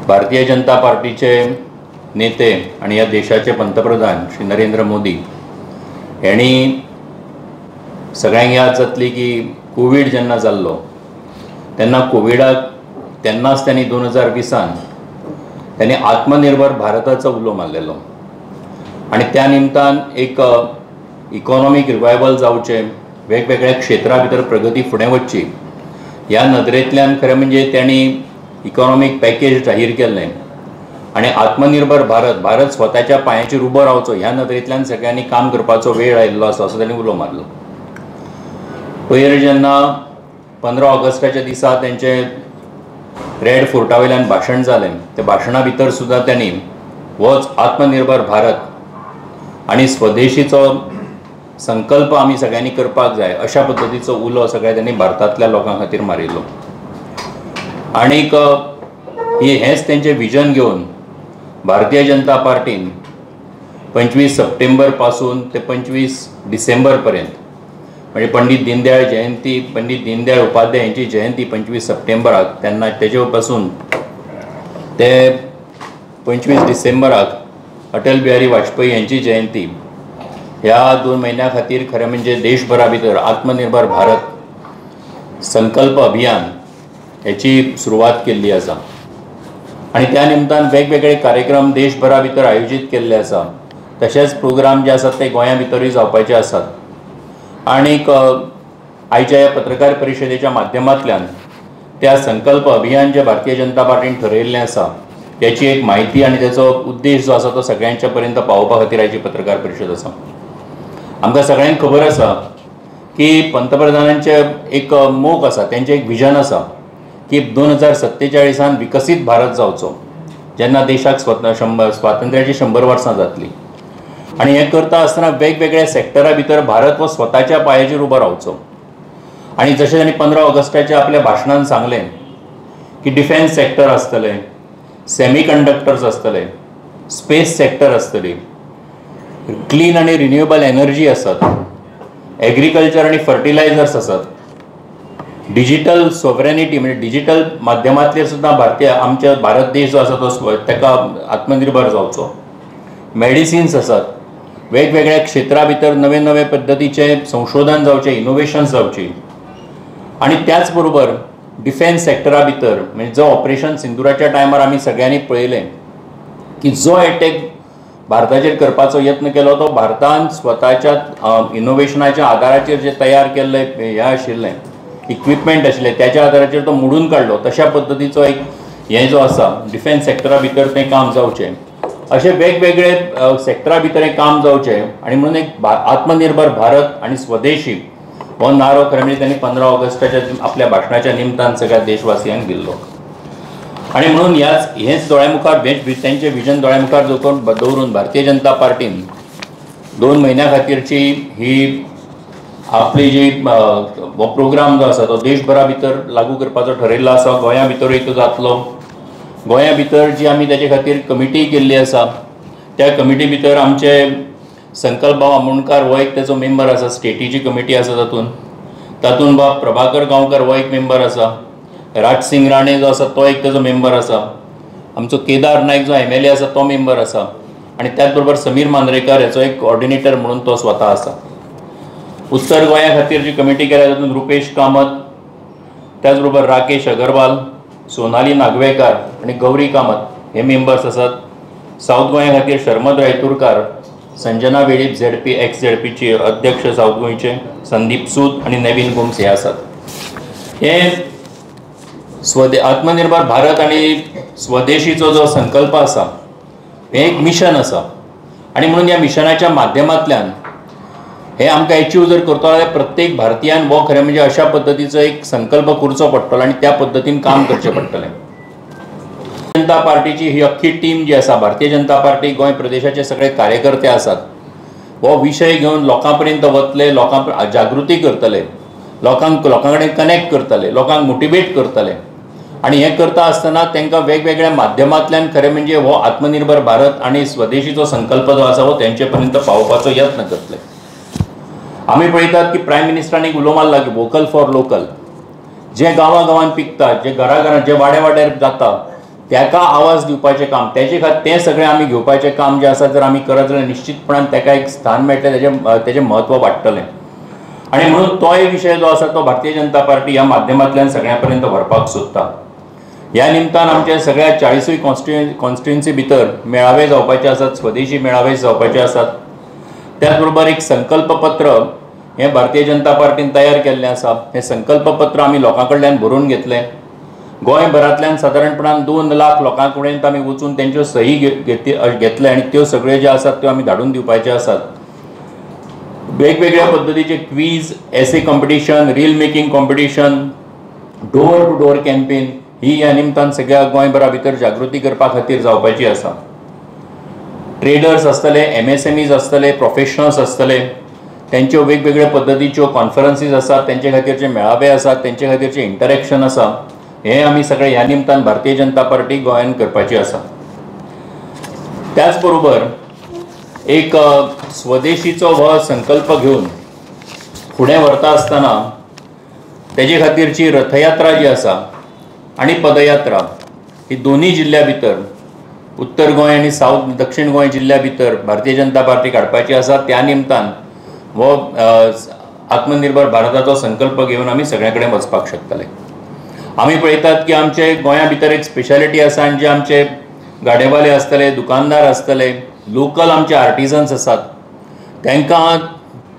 भारतीय जनता पार्टीचे नेते आनी ह्या देशाचे पंतप्रधान श्री नरेंद्र मोदी हेणी सगळ्यांक याद जातली की कोवीड जेन्ना जाल्लो तेन्ना कोविडाक तेन्नाच त्यांनी 2020 त्यांनी आत्मनिर्भर भारताचो उलो मारलेलो आनी त्या निमतान एक इकॉनॉमीक रिवायवल जावचें, वेगवेगळ्या क्षेत्रा भितर प्रगती फुडें वचची ह्या नदरेंतल्यान खरें म्हणजे त्यांनी इकॉनॉमीक पॅकेज जाहीर केल्लें आनी आत्मनिर्भर भारत, भारत स्वताच्या पांयाचेर उबो रावचो ह्या नदरेंतल्यान सगळ्यांनी काम करपाचो वेळ आयिल्लो आसा असो त्यांनी उलो मारलो. पयर जेन्ना 15 ऑगस्टाच्या दिसा तेंचें रेड फोर्टा वयल्यान भाशण जालें त्या भाशणा भितर सुद्दां त्यांनी होच आत्मनिर्भर भारत आनी स्वदेशीचो संकल्प आमी सगळ्यांनी करपाक जाय अशा पद्दतीचो उलो सगळ्या त्यांनी भारतांतल्या लोकां खातीर मारिल्लो. आनीक हेंच तेंचें विजन घेवन भारतीय जनता पार्टीन 25 सप्टेंबर पासून ते 25 डिसेंबर पर्यंत म्हणजे पंडित दीनदयाळ जयंती, पंडित दीनदयाळ उपाध्याय यांची जयंती 25 सप्टेंबराक तेन्ना तेजे पासून ते 25 डिसेंबराक अटल बिहारी वाजपेयी यांची जयंती ह्या 2 म्हयन्या खातीर खरें म्हणजे देशभरा भितर आत्मनिर्भर भारत संकल्प अभियान हेची सुरवात केल्ली आसा आनी त्या निमतान वेगवेगळे कार्यक्रम देशभरा भितर आयोजीत केल्ले आसा. तशेंच प्रोग्राम जे आसात ते गोंया भितरूय जावपाचे आसात. आनीक आयच्या ह्या पत्रकार परिशदेच्या माध्यमांतल्यान त्या संकल्प अभियान जे भारतीय जनता पार्टीन ठरयिल्लें आसा त्याची एक म्हायती आनी त्याचो उद्देश जो आसा तो सगळ्यांच्या पर्यंत पावोवपा खातीर आयची पत्रकार परिशद आसा. आमकां सगळ्यांक खबर आसा की पंतप्रधानांचें एक मोख आसा, तेंचें एक विजन आसा की 2047 विकसीत भारत जावचो जेन्ना देशाक स्वातंत्र्याची 100 वर्सां जातली आनी हें करता आसतना वेगवेगळ्या सेक्टरा भितर भारत हो स्वताच्या पांयाचेर उबो रावचो. आनी जशें तांणी 15 ऑगस्टाच्या आपल्या भाशणान सांगलें की डिफेन्स सेक्टर आसतलें, सेमी कंडक्टर्स आसतले, स्पेस सेक्टर आसतली, क्लीन आनी रिन्युएबल एनर्जी आसात, एग्रीकल्चर आनी फर्टिलायझर्स आसात, डिजिटल सोवरेनिटी म्हणजे डिजिटल माध्यमांतल्यान सुद्दां भारतीय आमच्या भारत देश जो आसा तो ताका आत्मनिर्भर जावचो, मेडिसिन्स आसात, वेगवेगळ्या क्षेत्रा भितर नवे नवे पद्दतीचे संशोधन जावचें, इनोवेशन्स जावची आनी त्याच बरोबर डिफेन्स सेक्टरा भितर म्हणजे जो ऑपरेशन सिंदुराच्या टायमार आमी सगळ्यांनी पळयलें की जो एटॅक भारताचेर करपाचो यत्न केलो तो भारतान स्वताच्या इनोवेशनाच्या आदाराचेर जे तयार केल्लें हें आशिल्लें इक्विपमेंट आशिल्लें त्याच्या आदाराचेर तो मोडून काडलो. तशा पद्दतीचो एक हें जो आसा डिफेन्स सेक्टरा भितर तें काम जावचें, अशें वेगवेगळे सेक्टरा भितर हें काम जावचें आनी म्हणून एक आत्मनिर्भर भारत आनी स्वदेशी हो नारो खरें म्हणजे त्यांनी 15 ऑगस्टाच्या आपल्या भाशणाच्या निमतान सगळ्या देशवासियांक दिल्लो. आनी म्हणून ह्याच हेंच दोळ्या मुखार तेंचें विजन दोळ्या मुखार दवरून भारतीय जनता पार्टीन 2 म्हयन्या खातीरची ही आपली जी हो प्रोग्राम जो आसा तो देशभरा भितर लागू करपाचो ठरयल्लो आसा. गोंया भितरूय तो जातलो. गोंया भितर जी आमी तेजे खातीर कमिटी केल्ली आसा त्या कमिटी भितर आमचे संकल्प भाऊ आमोणकार हो एक तेचो मेंबर आसा, स्टेटीची कमिटी आसा तातूंत, तातूंत बाब प्रभाकर गांवकर हो एक मेंबर आसा, राजसिंग राणे जो आसा तो एक तेजो मेंबर आसा, आमचो केदार नायक जो MLA आसा तो मेंबर आसा आनी त्याच बरोबर समीर मांद्रेकर हेचो एक कॉर्डिनेटर म्हणून तो स्वता आसा. उत्तर गोंया खातीर जी कमिटी केल्या तातूंत रुपेश कामत, त्याच बरोबर राकेश अगरवाल, सोनाली नागवेकार आनी गौरी कामत हे मेंबर्स आसात. सावथ गोंया खातीर शर्मद रायतुरकार, संजना वेळीप ZP x ZPचे अध्यक्ष सावथ गोंयचे, संदीप सूद आनी नेवीन गोम्स हे आसात. हे आत्मनिर्भर भारत आनी स्वदेशीचो जो संकल्प आसा हें एक मिशन आसा आनी म्हणून ह्या मिशनाच्या माध्यमांतल्यान हे आमकां एचीव जर करतलो जाल्यार प्रत्येक भारतीयान हो खरें म्हणजे अशा पद्दतीचो एक संकल्प करचो पडटलो आनी त्या पद्दतीन काम करचें पडटलें. जनता पार्टीची ही अख्खी टीम जी आसा, भारतीय जनता पार्टी गोंय प्रदेशाचे सगळे कार्यकर्ते आसात, हो विशय घेवन लोकां पर्यंत वतले, लोकां जागृती करतले, लोकांक लोकां कडेन कनेक्ट करतले, लोकांक मोटिवेट करतले आनी हें करता आसतना तांकां वेगवेगळ्या माध्यमांतल्यान खरें म्हणजे हो आत्मनिर्भर भारत आनी स्वदेशीचो संकल्प जो आसा हो तेंचे पर्यंत पावोवपाचो यत्न करतले. आमी पळयतात की प्रायम मिनिस्टरान एक उलो मारला की वोकल फॉर लोकल, जे गांवां गांवांत पिकता, जे घरा घरांत, जे वाड्या वाड्यार जाता ताका आवाज दिवपाचें काम, तेजे खातीर तें सगळें आमी घेवपाचें काम जें आसा जर आमी करत जाल्यार निश्चितपणान ताका एक स्थान मेळटलें, तेजें म्हत्व वाडटलें. आनी म्हणून तोय विशय जो आसा तो भारतीय जनता पार्टी ह्या माध्यमांतल्यान सगळ्यां पर्यंत व्हरपाक सोदता. ह्या निमतान आमच्या सगळ्या 40 कॉन्स्टिट्युएन्सी भितर मेळावे जावपाचे आसात, स्वदेशी मेळावे जावपाचे आसात. त्याच बरोबर एक संकल्पपत्र हें भारतीय जनता पार्टीन तयार केल्लें आसा. हें संकल्पपत्र आमी लोकां कडल्यान बरोवन घेतलें. गोंयभरांतल्यान सादारणपणान 2 लाख लोकां कडेन आमी वचून तेंच्यो सही घेतले आनी त्यो सगळ्यो ज्यो आसात त्यो आमी धाडून दिवपाच्यो आसात. वेगवेगळ्या पद्दतीचे quiz, essay competition, reel making competition, door to door campaign ही ह्या निमतान सगळ्या गोंयभरा भितर जागृती करपा खातीर जावपाची आसा. ट्रेडर्स आसतले, MSMEs आसतले, प्रोफेशनल्स आसतले, तेंच्यो वेगवेगळ्या पद्दतीच्यो कॉन्फरन्सीस आसात, तेंचे खातीरचे मेळावे आसात, तेंचे खातीरचे इंटरेक्शन आसा. हें आमी सगळें ह्या निमतान भारतीय जनता पार्टी गोंयान करपाची आसा. त्याच बरोबर एक स्वदेशीचो हो संकल्प घेवन फुडें व्हरता आसतना तेजे खातीरची रथयात्रा जी आसा आनी पदयात्रा ही दोनूय जिल्ल्या भितर, उत्तर गोंय आनी सावथ दक्षिण गोंय जिल्ल्या भितर भारतीय जनता पार्टी काडपाची आसा. त्या निमतान हो आत्मनिर्भर भारताचो संकल्प घेवन आमी सगळ्या कडेन वचपाक शकतले. आमी पळयतात की आमचे गोंया भितर एक स्पेशालिटी आसा आनी जे आमचे गाडेवाले आसतले, दुकानदार आसतले, लोकल आमचे आर्टिजन्स आसात, तांकां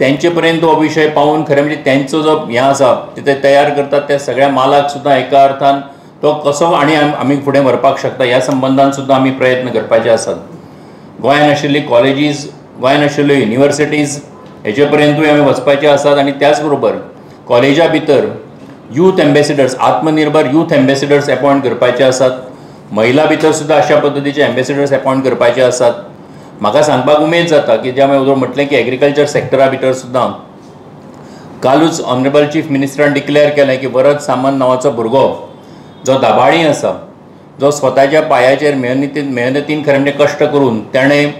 तेंचे पर्यंत हो विशय पावून खरें म्हणजे तेंचो जो हें आसा ते तयार करतात त्या सगळ्या मालाक सुद्दां एका अर्थान तो कसो आनी आमी फुडें व्हरपाक शकता ह्या संबंदान सुद्दां आमी प्रयत्न करपाचे आसात. गोंयान आशिल्ली कॉलेजीस, गोंयान आशिल्ल्यो युनिवर्सिटीज हेजे पर्यंतूय आमी वचपाचे आसात. आनी त्याच बरोबर कॉलेजा भितर youth ambassadors, Atmanirbhar youth ambassadors appoint करपाचे आसात. महिला भितर सुद्दां अशा पद्दतीचे एम्बेसिडर्स अपॉयंट करपाचे आसात. म्हाका सांगपाक उमेद जाता की जे हांवें म्हटलें की एग्रीकल्चर सेक्टरा भितर सुद्दां कालूच ऑनरेबल चीफ मिनिस्टरान डिक्लेअर केलें की वरद सामंत नांवाचो भुरगो जो दाबाळी आसा, जो स्वताच्या पांयाचेर मेहनतीन खरें म्हणजे कश्ट करून ताणें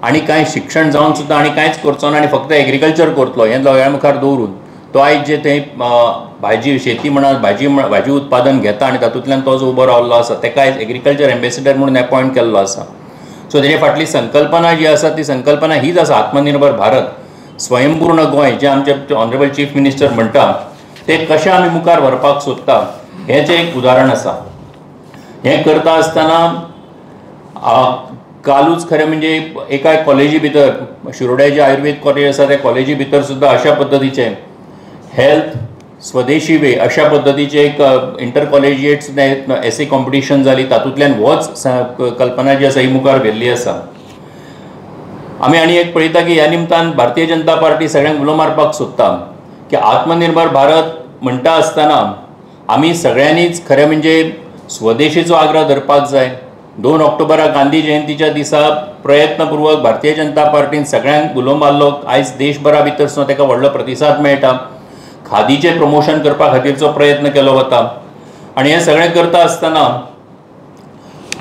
आनी कांय शिक्षण जावन सुद्दां आनी कांयच करचो ना आनी फक्त एग्रीकल्चर करतलो हें दोळ्या मुखार दवरून तो आयज जे थंय भाजी शेती म्हणा भाजी उत्पादन घेता आनी तातूंतल्यान तो जो उबो रावल्लो आसा ताका आयज एग्रीकल्चर एम्बेसिडर म्हणून अपॉयंट केल्लो आसा. सो तेजे फाटली संकल्पना जी आसा ती संकल्पना हीच आसा, आत्मनिर्भर भारत, स्वयंपूर्ण गोंय जें आमचे ऑनरेबल चीफ मिनिस्टर म्हणटा तें कशें आमी मुखार व्हरपाक सोदता हें जें एक उदाहरण आसा. हें करता आसतना कालूच खरें म्हणजे एका कॉलेजी भितर, शिरोड्याचे आयुर्वेद कॉलेज आसा त्या कॉलेजी भितर सुद्दां अशा पद्दतीचें हेल्थ स्वदेशी वे अशा पद्दतीचें एक इंटर कॉलेजिएट सुद्दां एसे कॉम्पिटिशन जाली, तातूंतल्यान होच कल्पना जी आसा ही मुखार व्हेल्ली आसा. आमी आनी एक पळयता की ह्या निमतान भारतीय जनता पार्टी सगळ्यांक उलो मारपाक सोदता की आत्मनिर्भर भारत म्हणटा आसतना आमी सगळ्यांनीच खरें म्हणजे स्वदेशीचो आग्रह धरपाक जाय. 2 ऑक्टोबराक गांधी जयंतीच्या दिसा प्रयत्नपूर्वक भारतीय जनता पार्टीन सगळ्यांक उलो मारलो. आयज देशभरा भितर सुद्दां ताका व्हडलो प्रतिसाद मेळटा. खादीचें प्रमोशन करपा खातीरचो प्रयत्न केलो वता आनी हें सगळें करता आसतना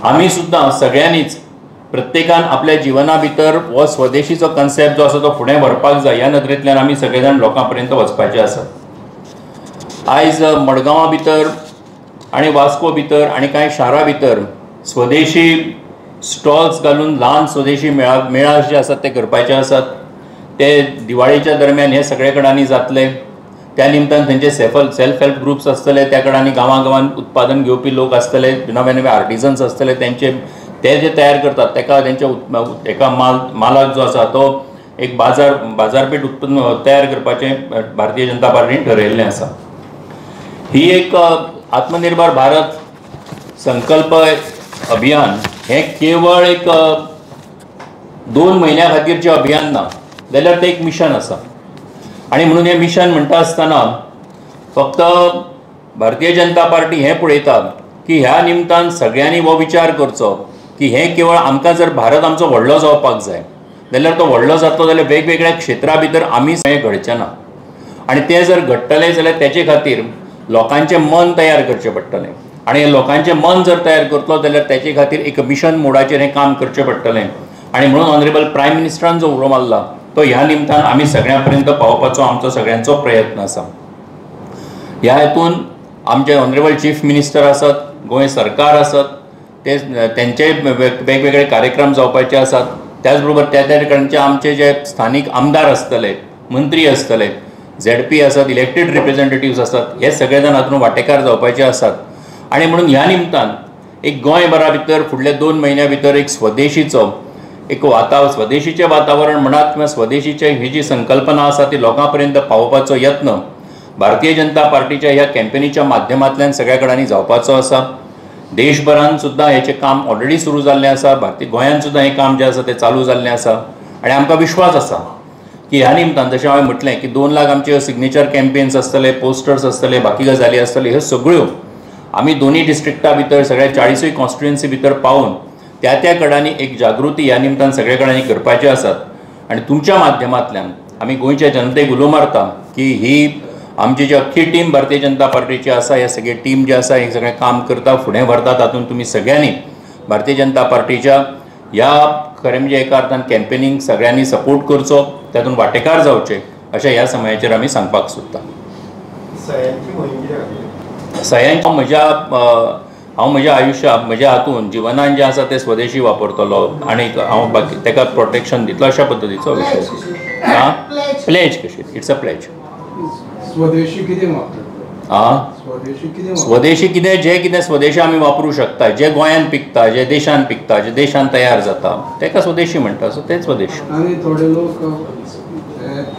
आमी सुद्दां सगळ्यांनीच प्रत्येकान आपल्या जिवना भितर हो स्वदेशीचो कन्सेप्ट जो आसा तो फुडें व्हरपाक जाय. ह्या नदरेंतल्यान आमी सगळे जाण लोकां पर्यंत वचपाचे आसात. आयज मडगांवा भितर आनी वास्को भितर आनी कांय शारां भितर स्वदेशी स्टॉल्स घालून ल्हान स्वदेशी मेळा जे आसात ते करपाचे आसात. ते दिवाळेच्या दरम्यान हे सगळे कडांनी जातले. त्या निमतान थंयचे सेल्फ हेल्प ग्रुप्स आसतले, त्या कडांनी गांवां गांवांत उत्पादन घेवपी लोक आसतले, नवे नवे आर्टिजन्स आसतले, तेंचे ते जे तयार करतात ताका तेंच्या एका मालाक जो आसा तो एक बाजारपेठ उत्पन्न तयार करपाचें भारतीय जनता पार्टीन ठरयल्लें आसा. ही एक आत्मनिर्भर भारत संकल्प अभियान हें केवळ एक 2 म्हयन्या खातीरचें अभियान ना, जाल्यार तें एक मिशन आसा. आनी म्हणून हें मिशन म्हणटा आसतना फक्त भारतीय जनता पार्टी हें पळयता की ह्या निमतान सगळ्यांनी हो विचार करचो की हें केवळ आमकां जर भारत आमचो व्हडलो जावपाक जाय जाल्यार तो व्हडलो जातलो जाल्यार वेगवेगळ्या क्षेत्रा भितर आमी हें घडचें ना आनी तें जर घडटलें जाल्यार तेचे खातीर लोकांचें मन तयार करचें पडटलें आनी लोकांचें मन जर तयार करतलो जाल्यार तेचे खातीर एक मिशन मोडाचेर हें काम करचें पडटलें. आनी म्हणून ऑनरेबल प्रायम मिनिस्टरान जो उलो मारला तो ह्या निमतान आमी सगळ्यां पर्यंत पावोवपाचो आमचो सगळ्यांचो प्रयत्न आसा. ह्या हेतून आमचे ऑनरेबल चीफ मिनिस्टर आसत, गोंय सरकार आसत, ते तेंचे वेगवेगळे कार्यक्रम जावपाचे आसात. त्याचबरोबर त्या त्या ठिकाणचे आमचे जे स्थानीक आमदार आसतले, मंत्री आसतले, झेडपी आसात, इलेक्टेड रिप्रेझेंटेटिव्स आसात, हे सगळे जाण हातूंत वांटेकार जावपाचे आसात. आनी म्हणून ह्या निमतान एक गोंयभरा भितर फुडल्या 2 म्हयन्या भितर एक स्वदेशीचो एक स्वदेशीचें वातावरण म्हणात किंवा स्वदेशीचे ही जी संकल्पना आसा ती लोकां पर्यंत पावोवपाचो यत्न भारतीय जनता पार्टीच्या ह्या कॅम्पेनीच्या माध्यमांतल्यान सगळ्या कडेन जावपाचो आसा. देशभरान सुद्दां हेचें काम ऑलरेडी सुरू जाल्लें आसा, भारतीय गोंयांत सुद्दां हें काम जें आसा तें चालू जाल्लें आसा. आनी आमकां विश्वास आसा की ह्या निमतान जशें हांवें म्हटलें की 2 लाख आमचे सिग्नेचर कॅम्पेन्स आसतले, पोस्टर्स आसतले, बाकी गजाली आसतले, ह्यो सगळ्यो आमी दोनूय डिस्ट्रिक्टा भितर सगळ्या 40 कॉन्स्टिट्युएन्सी भितर पावून त्या त्या कडांनी एक जागृती ह्या निमतान सगळे कडांनी करपाची आसात. आनी तुमच्या माध्यमांतल्यान आमी गोंयच्या जनतेक उलो मारता की ही आमची जी अख्खी टीम भारतीय जनता पार्टीची आसा, ह्या सगळे टीम जे आसा हे सगळें काम करता, फुडें व्हरता, तातूंत तुमी सगळ्यांनी भारतीय जनता पार्टीच्या ह्या खरें म्हणजे एका अर्थान कॅम्पेनींग सगळ्यांनी सपोर्ट करचो, तातूंत वांटेकार जावचे अशें ह्या समयाचेर आमी सांगपाक सोदता. सयांची हांव म्हज्या आयुश्या म्हज्या हातून जिवनान जें आसा तें स्वदेशी वापरतलो आनी हांव बाकी ताका प्रोटेक्शन दितलो अशा पद्दतीचो विशय. आं, प्लेज कशी, it's a pledge. स्वदेशी कितें वापरता? आं, स्वदेशी कितें, जें कितें स्वदेशी आमी वापरूं शकता, जें गोंयांत पिकता, जें देशांत पिकता, जें देशांत तयार जाता ताका स्वदेशी म्हणटा. सो तें स्वदेशी. आनी थोडे लोक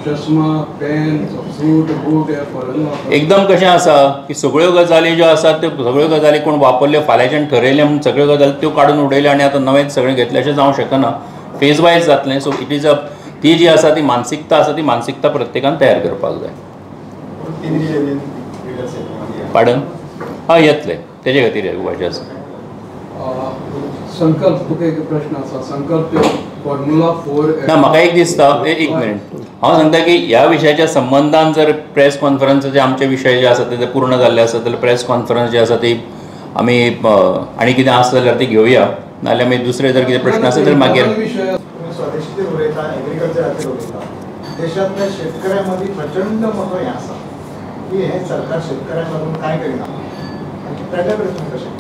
चश्मा, पेन, सूट, बूट हे फॉरेन वापरतात. एकदम कशें आसा की सगळ्यो गजाली ज्यो आसात त्यो सगळ्यो गजाली कोण वापरल्यो फाल्यांच्यान ठरयलें म्हूण सगळ्यो गजाली त्यो काडून उडयल्यो आनी आतां नवेंच सगळें घेतलें अशें जावंक शकना. फेज वायज जातलें. सो it is a ती जी आसा ती मानसिकता आसा ती मानसिकता प्रत्येकान तयार करपाक जाय. पाडन? हय, येतले तेजे खातीर येवपाचें आसा. संकल्प, तुका एक प्रश्न आसा, संकल्प फॉर्म्युला 4 ना, म्हाका एक दिसता, एक मिनट, हांव सांगता की ह्या विशयाच्या संबंदान जर प्रेस कॉन्फरन्स जे आमचे विशय जे आसा ते पूर्ण जाल्ले आसा जाल्यार प्रेस कॉन्फरन्स जे आसा ती आमी आनी कितें आसा जाल्यार ती घेवया, नाजाल्यार मागीर दुसरे जर कितें प्रश्न आसा जाल्यार मागीर. स्वदेशीचेर उलयता, एग्रीकल्चराचेर उलयता, देशांतल्या शेतकऱ्यां मदीं प्रचंड मोठो हें आसा की हें सरकार शेतकऱ्यांक लागून कांय करिना, ताच्या कडेन तुमी कशें?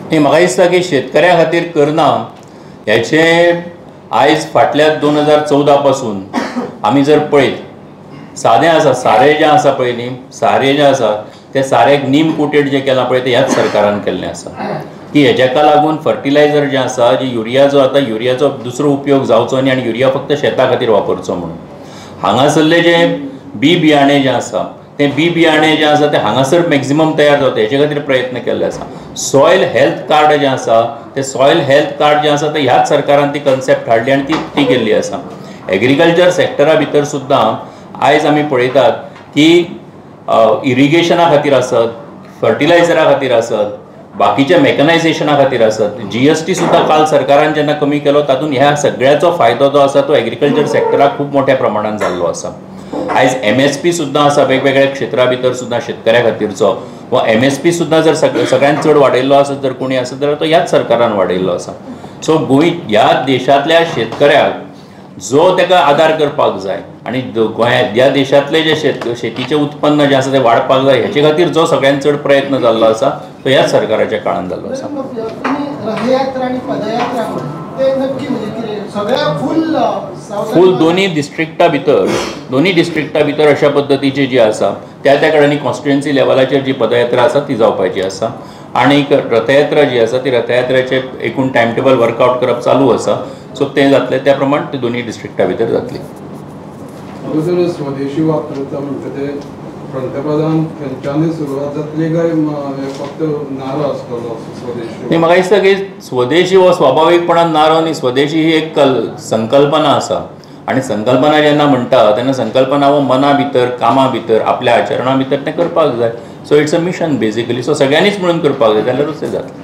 न्ही, म्हाका दिसता की शेतकऱ्यां खातीर करना हेचें आयज फाटल्या 2014 पासून आमी जर पळयत, सादें आसा, सारें जें आसा पळय न्ही, सारें जें आसा तें साऱ्याक नीम कोटेड जें केलां पळय तें ह्याच सरकारान केल्लें आसा. की हेज्याका लागून फर्टिलायझर जें आसा, जी युरिया जो आतां युरियाचो दुसरो उपयोग जावचो न्ही आनी युरिया फक्त शेता खातीर वापरचो म्हणून हांगासरलें जें बी बियाणें जें आसा तें बी बियाणें जें आसा तें हांगासर मॅक्झिमम तयार जाता हेजे खातीर प्रयत्न केल्ले आसा. सॉयल हेल्थ कार्ड जें आसा तें सॉयल हेल्थ कार्ड जें आसा तें ह्याच सरकारान ती कन्सेप्ट हाडली आनी ती ती केल्ली आसा. एग्रीकल्चर सॅक्टरा भितर सुद्दां आयज आमी पळयतात की इरिगेशना खातीर आसत, फर्टिलायझरा खातीर आसत, बाकीच्या मॅकनायझेशना खातीर आसत, GST सुद्दां काल सरकारान जेन्ना कमी केलो तातूंत ह्या सगळ्याचो फायदो जो आसा तो एग्रीकल्चर सॅक्टराक खूब मोठ्या प्रमाणान जाल्लो आसा. आयज MSP सुद्दां आसा वेगवेगळ्या क्षेत्रा भितर सुद्दां शेतकऱ्या खातीरचो, वा MSP सुद्दां जर सगळ्यांत चड वाडयल्लो आसत जर कोणी आसत जाल्यार तो ह्याच सरकारान वाडयल्लो आसा. सो गोंय ह्या देशांतल्या शेतकऱ्याक जो ताका आदार करपाक जाय आनी गोंया ह्या देशांतले जे शेतीचें उत्पन्न जें आसा तें वाडपाक जाय हेचे खातीर जो सगळ्यांत चड प्रयत्न जाल्लो आसा तो ह्याच सरकाराच्या काळान जाल्लो आसा. रथयात्रा आनी पदयात्रा ते नक्की म्हणजे कितें सगळ्या फूल फूल दोन्ही डिस्ट्रिक्टा भितर, दोन्ही डिस्ट्रिक्टा भितर अशा पद्दतीची जी आसा त्या त्या कडेन कॉन्स्टिट्युएन्सी लेवलाचेर जी पदयात्रा आसा ती जावपाची आसा. आनी रथयात्रा जी आसा ती रथयात्रेचें एकूण टायम टेबल वर्कआवट करप चालू आसा. सो तें जातलें त्या प्रमाण ते दोन्ही डिस्ट्रिक्टा भितर जातली. स्वदेशी वापरता म्हणटा ते पंतप्रधान खंयच्यानूय सुरवात जातली काय फक्त नारो आसतलो स्वदेशी? न्ही, म्हाका दिसता की स्वदेशी हो स्वाभावीकपणान नारो न्ही, स्वदेशी ही एक संकल्पना आसा आनी संकल्पना जेन्ना म्हणटा तेन्ना संकल्पना हो मना भितर, कामा भितर, आपल्या आचरणा भितर तें करपाक जाय. So it's a mission basically. So सगळ्यांनीच म्हणून करपाक जाय जाल्यारूच तें जातलें.